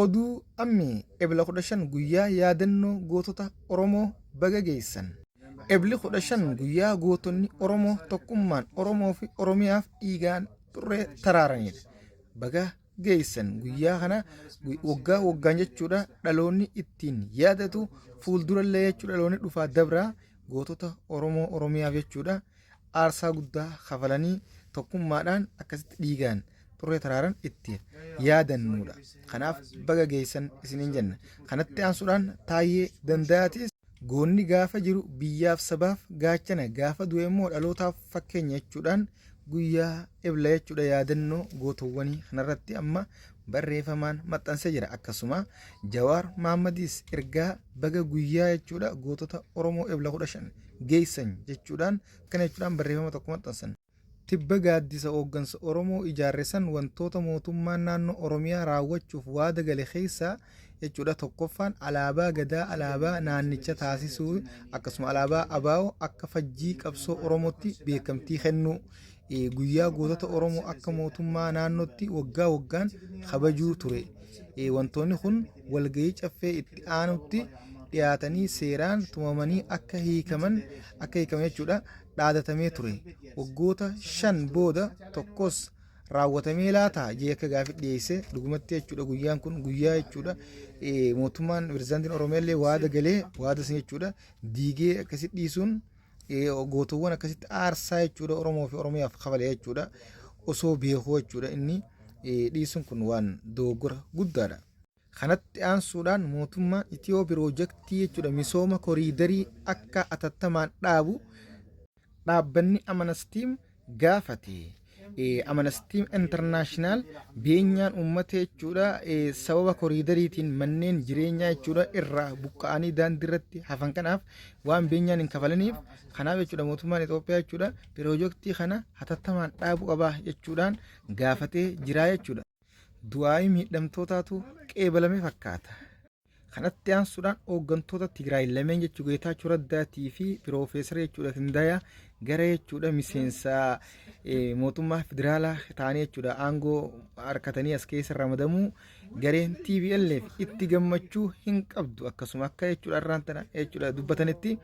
Oduu Ammee Ebla 15 Guyyaa Yaadannoo Gootota Oromoo Baga Geessan. Ebli 15 guyyaa gootonni Oromoo tokkummaan Oromoo fi Oromiyaaf dhiigaan xurree taraaranidha. Baga geessan. Guyyaa kana waggaa waggaan jechuudha dhaloonni ittiin yaadatu, fuuldurallee jechuudha dhaloonni dhufaa dabraa gootota Oromoo Oromiyaaf jechuudha aarsaa guddaa kafalanii tokkummaadhaan akkasitti dhiigaan xurree taraaran itti yaadannudha. Kanaaf baga geessan isiniin jenna. Kanatti aansuudhaan Taayyee Danda'aatis goonni gaafa jiru biyyaaf sabaaf gaachana, gaafa du'e immoo dhalootaaf fakkeenya jechuudhaan guyyaa Ebla jechuudha yaadannoo gootowwanii kanarratti amma barreeffamaan maxxansee jira. Akkasuma Jawaar Mahammadis ergaa baga guyyaa jechuudha gootota Oromoo Ebla 15 geessan jechuudhaan kana jechuudhaan barreeffama tokko maxxansan. Tibba gaaddisa ooggansa Oromoo ijaarre san wantoota mootummaan naannoo Oromiyaa raawwachuuf waada gale keessaa jechuudha tokkoffaan alaabaa Gadaa alaabaa naannicha taasisuu, akkasuma alaabaa ABO akka fajjii qabsoo Oromootti beekamtii kennuu, guyyaa gootota Oromoo akka mootummaa naannootti waggaa waggaan kabajuu ture. Wantoonni kun walgahii Caffee itti aanutti dhiyaatanii seeraan tumamanii akka hiikaman jechuudha dhaadatamee ture. Waggoota 5 booda tokkos raawwatamee laata jee akka gaafii dhiyeesse. Dhugumatti jechuudha guyyaan kun guyyaa jechuudha mootummaan pirezidaantiin Oromiyaa illee waada galee waada sun jechuudha diigee akkasitti dhiisuun, gootowwan akkasitti aarsaa jechuudha Oromoo fi Oromiyaaf kafale jechuudha osoo beekuu jechuudha inni dhiisuun kun waan dogoggora guddaadha. Kanatti aansuudhaan mootummaan Itiyoo piroojaktii jechuudha misooma koriidarii akka atattamaan dhaabu dhaabbanni Amanastiim gaafate. Amnesty International beenyaan uummata jechuudha sababa koriidariitiin manneen jireenyaa jechuudha irraa buqqa'anii daandii irratti hafan kanaaf waan beenyaan hin kafalaniif, kanaaf jechuudha mootummaan Itoophiyaa jechuudha piroojaktii kana hatattamaan dhaabuu qaba jechuudhaan gaafatee jira jechuudha. Du'aa'ii miidhamtootaatu qeebalame fakkaata. Kanatti aansuudhaan hooggantoota Tigraay lameen jechuu Geetaachoo Raddaatii fi Piroofeesara jechuudha Kindayaa gara jechuudha miseensa mootummaa federaalaa ta'anii jechuudha aangoo harkatanii as keessa ramadamuu gareen TPLF itti gammachuu hin qabdu. Akkasuma akka jechuudha irraan tana jechuudha dubbatanitti,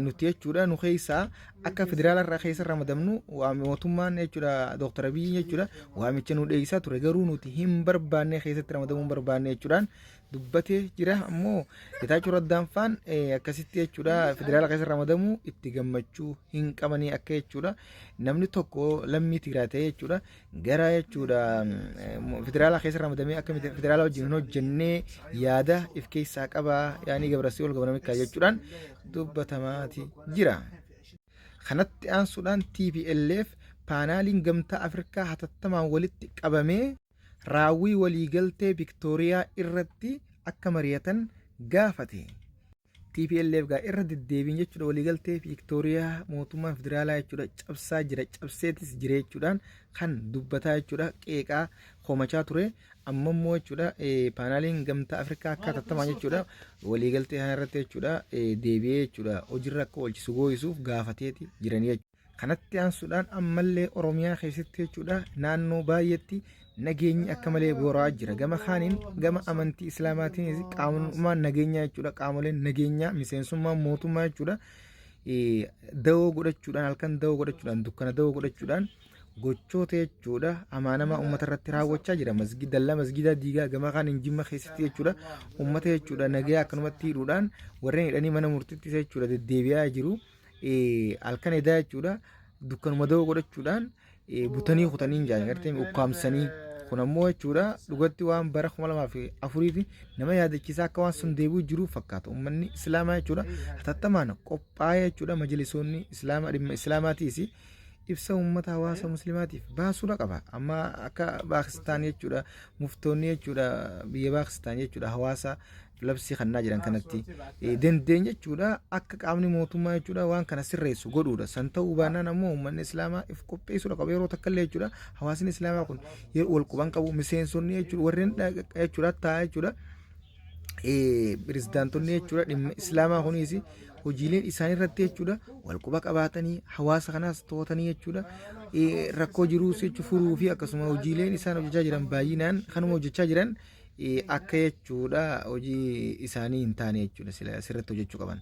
nuti jechuudha nu keessaa akka federaala irraa keessa ramadamnu mootummaan jechuudha Dooktar Abiyyi jechuudha waamicha nu dheeysaa ture, garuu nuti hin barbaanne, keessatti ramadamuu hin barbaanne jechuudhaan dubbatee jira. Ammoo Getaachoo Raddaan faan akkasitti jechuudha federaala keessa ramadamuu itti gammachuu hin qabanii, akka jechuudha namni tokko lammii Tigraay ta'e jechuudha gara jechuudha federaala keessa ramadamee akka federaala wajjin hin hojjennee yaada if keessaa qaba yaanii Gabrasi'ool Gabramikaa'el jechuudhaan dubbatamaati jira. Kanatti aansuudhaan TPLF paanaaliin Gamtaa Afrikaa hatattamaan walitti qabamee raawwii waliigaltee Viktooriyaa irratti akka mari'atan gaafate. TPLF gaa irra deddeebiin jechuudha waliigaltee Viktooriyaa mootummaan federaalaa jechuudha cabsaa jira, cabseetis jira jechuudhaan kan dubbataa jechuudha qeeqaa komachaa ture. Amma immoo jechuudha paanaaliin Gamtaa Afrikaa akka hatattamaan jechuudha waliigaltee kana irratti jechuudha deebi'ee jechuudha hojiirra akka oolchisu gooyisuuf gaafateeti jiranii jechuudha. Kanatti aansuudhaan ammallee Oromiyaa keessatti jechuudha naannoo baay'eetti nageenyi akka malee booraa jira. Gama kaaniin gama amantii Islaamaatiinis qaamummaan nageenyaa jechuudha qaamoleen nageenyaa miseensummaan mootummaa jechuudha dawoo godhachuudhaan, halkan dawoo godhachuudhaan, dukkana dawoo godhachuudhaan gochoota jechuudha amaanamaa uummata irratti raawwachaa jira. Masgida, dallaa masgidaa diigaa, gama kaaniin Jimma keessatti jechuudha uummata jechuudha nagayaa akkanumatti hidhuudhaan warreen hidhanii mana murtiitti jechuudha deddeebi'aa jiru. Halkan edaa jechuudha dukkanuma dawoo godhachuudhaan butanii kutanii hin jaan gartee ukkaamsanii. Kun ammoo jechuudha dhugatti waan bara 2004ti nama yaadachiisa, akka waan sun deebi'u jiru fakkaata. Uummanni Islaamaa jechuudha hatattamaan qophaa'ee jechuudha majlisoonni Islaamaa dhimma Islaamaatiis ibsa uummata hawaasa muslimaatiif baasuudha qaba. Amma akka Paakistaan jechuudha muftoonni jechuudha biyya Paakistaan jechuudha hawaasa labsii kannaa jiran kanatti dandeenye jechuudha akka qaamni mootummaa jechuudha waan kana sirreessu godhuudha. San ta'uu baannaan ammoo uummanni Islaamaa if qopheessuudha qaba. Yeroo takka illee jechuudha hawaasni Islaamaa kun yeroo wal quban qabu miseensonni jechuudha warreen jechuudha ta'a jechuudha pirezidaantonni jechuudha dhimma Islaamaa kunis hojiileen isaanii irratti jechuudha wal quba qabaatanii hawaasa kanaas to'atanii jechuudha rakkoo jiruus jechuudha furuu fi akkasuma hojiileen isaan hojjechaa jiran baay'inaan kanuma hojjechaa jiran. Akka jechuudha hojii isaanii hin taane jechuudha sila sirriitti hojjechuu qaban.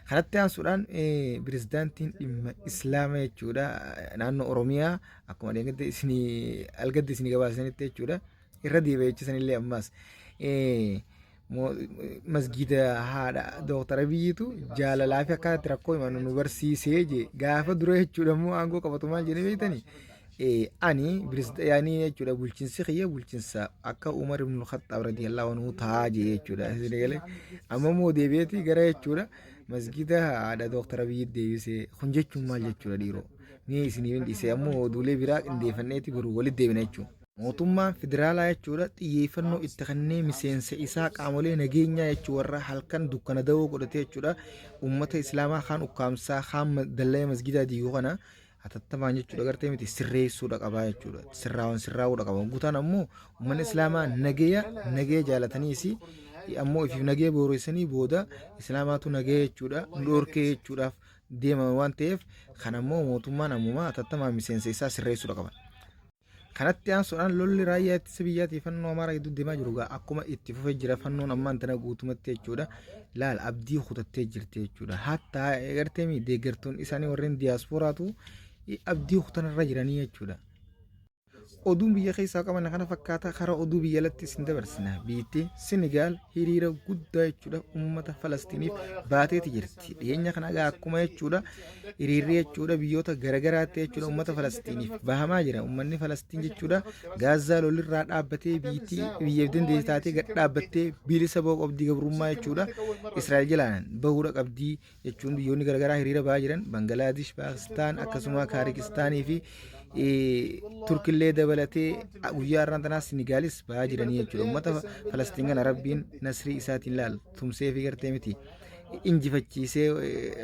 Kanatti aansuudhaan pirezidaantiin dhimma Islaama jechuudha naannoo Oromiyaa akkuma dheengadda isinii algadda isinii gabaasanitti jechuudha irra deebi'ee jechisanillee ammaas masgiida haadha Dooktar Abiyyiitu jaalalaa fi akkaataatti rakkoo himannu nu barsiisee jee gaafa dura jechuudha immoo aangoo qabatu maal jedhee beektanii ani yaanii jechuudha bulchiinsi kiyya bulchiinsa akka Umar ibn Khattaab radiyallahu anhu ta'a jee jechuudha isin galee amma immoo deebi'eeti gara jechuudha masgiida haadha Dooktar Abiyyi deebisee kun jechuun maal jechuudha dhiiroo mee isiniif hin dhiisee ammoo oduulee biraa qindeeffanneeti boruu walitti deebina jechuudha. Mootummaan federaalaa jechuudha xiyyeeffannoo itti kennee miseensa isaa qaamolee nageenyaa jechuu warra halkan dukkana dawoo godhatee jechuudha uummata islaamaa kaan ukkaamsaa kaan dallaya masgidaa diiguu kana hatattamaan jechuudha gartee miti sirreessuudha qabaa jechuudha sirraawan sirraa'uudha qaba guutaan ammoo uummanni islaamaa nageya nageya jaalataniis ammoo ifiif nageya booreessanii booda islaamaatu nageya jechuudha nu dhorkee jechuudhaaf deema waan ta'eef kan ammoo mootummaan ammumaa hatattamaan miseensa isaa sirreessuudha qaba. Kanatti aansuudhaan lolli raayyaa ittisa biyyaatii fannoo Amaaraa gidduu deemaa jiru gaa akkuma itti fufee jira fannoon ammaan tana guutumatti jechuudha. Laal abdii kutattee jirti jechuudha. Hatta gartee mi deeggartoonni isaanii warreen diyaaspooraatu abdii kutanarra jiranii jechuudha. Oduun biyya keessaa qaban kana fakkaata karaa oduu biyya alatti isin dabarsina. Biyyattii Sinigaal hiriira guddaa jechuudha uummata Falastiiniif baateeti jirti. Dhiyeenya kana egaa akkuma jechuudha hiriirri jechuudha biyyoota garagaraatti jechuudha uummata Falastiiniif bahamaa jira. Uummanni Falastiin jechuudha Gaazaa lolirraa dhaabbatee biyyattii biyya dandeesse taatee gad dhaabbattee bilisa bahuu qabdii gabrummaa jechuudha Israa'el jalaan bahuudha qabdii jechuun biyyoonni garagaraa hiriira bahaa jiran Bangalaadish, Paakistaan akkasuma Kaarikistaanii fi Turkillee dabalatee guyyaa har'aan tanaa Sinigaalis bahaa jiranii jechuudha. Uummata Falastiin kana Rabbiin nasrii isaatiin laal tumsee fi gartee miti injifachiisee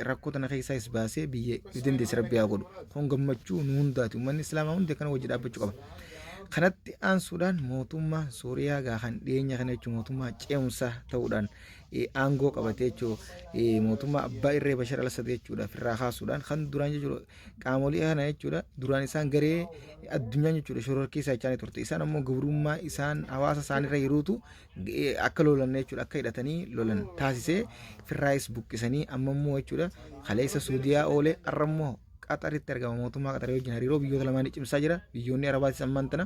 rakkoo tana keessaa is baasee biyya if dandeesse Rabbi haa godhu. Kun gammachuu nu hundaati. Uummanni Islaamaa hundi akkana wajji dhaabbachuu qaba. Kanatti aansuudhaan mootummaan Sooriyaa gaa kan dhiyeenya kana jechuun mootummaa ce'umsaa ta'uudhaan aangoo qabate jechuun mootummaa abbaa irree Bashar al-Assad jechuudha ofirraa kaasuudhaan kan duraan jechuudha qaamolee kana jechuudha duraan isaan garee addunyaan jechuudha shororkeessaa jechaa turte isaan ammoo gabrummaa isaan hawaasa isaanirra jiruutu akka lolan jechuudha akka hidhatanii lolan taasisee firraayis buqqisanii amma immoo jechuudha kaleessa Suudiyaa oole har'a immoo Qaxaritti argama mootummaa Qaxarii wajjin hariiroo biyyoota lamaanii cimsaa jira biyyoonni Arabaatis ammaan tana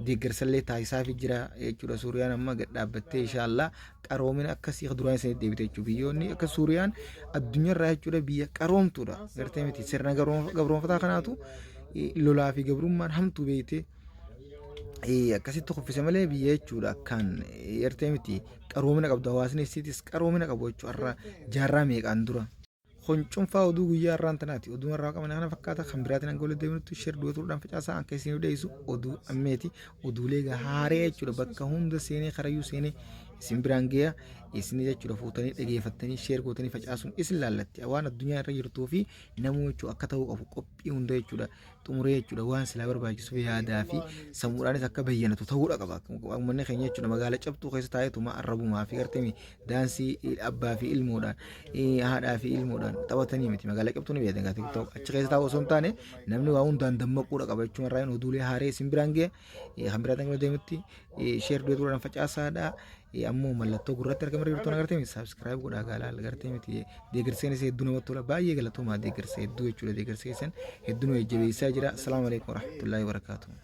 deeggarsallee taasisaafii jira jechuudha Suuriyaan amma gad dhaabbattee inshaallah qaroomina akkasii duraan isinitti deebite jechuudha biyyoonni akka Suuriyaan addunyaarraa jechuudha biyya qaroomtuudha gartee miti sirna gabroonfataa kanaatu lolaa fi gabrummaan hamtuu beeyte akkasitti kuffise malee biyya jechuudha akkaan gartee miti qaroomina qabdu hawaasni isiitis qaroomina qabu jechuudha har'a jaarraa meeqaan dura. Kun cunfaa oduu guyyaa har'aan tanaati. Oduun har'aa qabne kana fakkaata. Kan biraatiin hanga walitti deebinutti share gochuudhaan facaasaa akka isin dhiyeessu oduu ammeeti. Oduulee haaree jechuudha bakka hunda seenee karayyuu seenee isin biraan geeya. Isin jechuudha fuutanii dhageeffattanii share gootanii facaasuun isin laallatti. Waan addunyaa irra jirtuu fi namuu jechuudha akka ta'uu qabu qophii hunda jechuudha xumuree jechuudha waan silaa barbaachisuuf yaadaa fi sammuudhaanis akka bayyanatu ta'uudha qaba. Uummanni keenya jechuudha magaala cabxuu keessa taa'eetuma arrabumaa fi gartee daansii abbaa fi ilmoodhaan haadhaa fi ilmoodhaan taphatanii miti magaalaa cabxuu ni beektan gatii ta'u achi keessa taa'u osoo hin taane namni waa hundaan dammaquudha qaba jechuun irraa oduulee haaree isin biraan ga'e kan biraatiin kan deemutti sheer duutuudhaan facaasaadha. Ammoo mallattoo gurratti argama jirtu agartee miti subscribe godhaa gaalaa agartee miti deeggarsa hedduu namatti tola baay'ee galatoomaa deeggarsa hedduu jechuudha deeggarsa keessan hedduu nu jajjabeessaa jira. Assalaamu alaikum warahmatullaahi wabarakaatuh.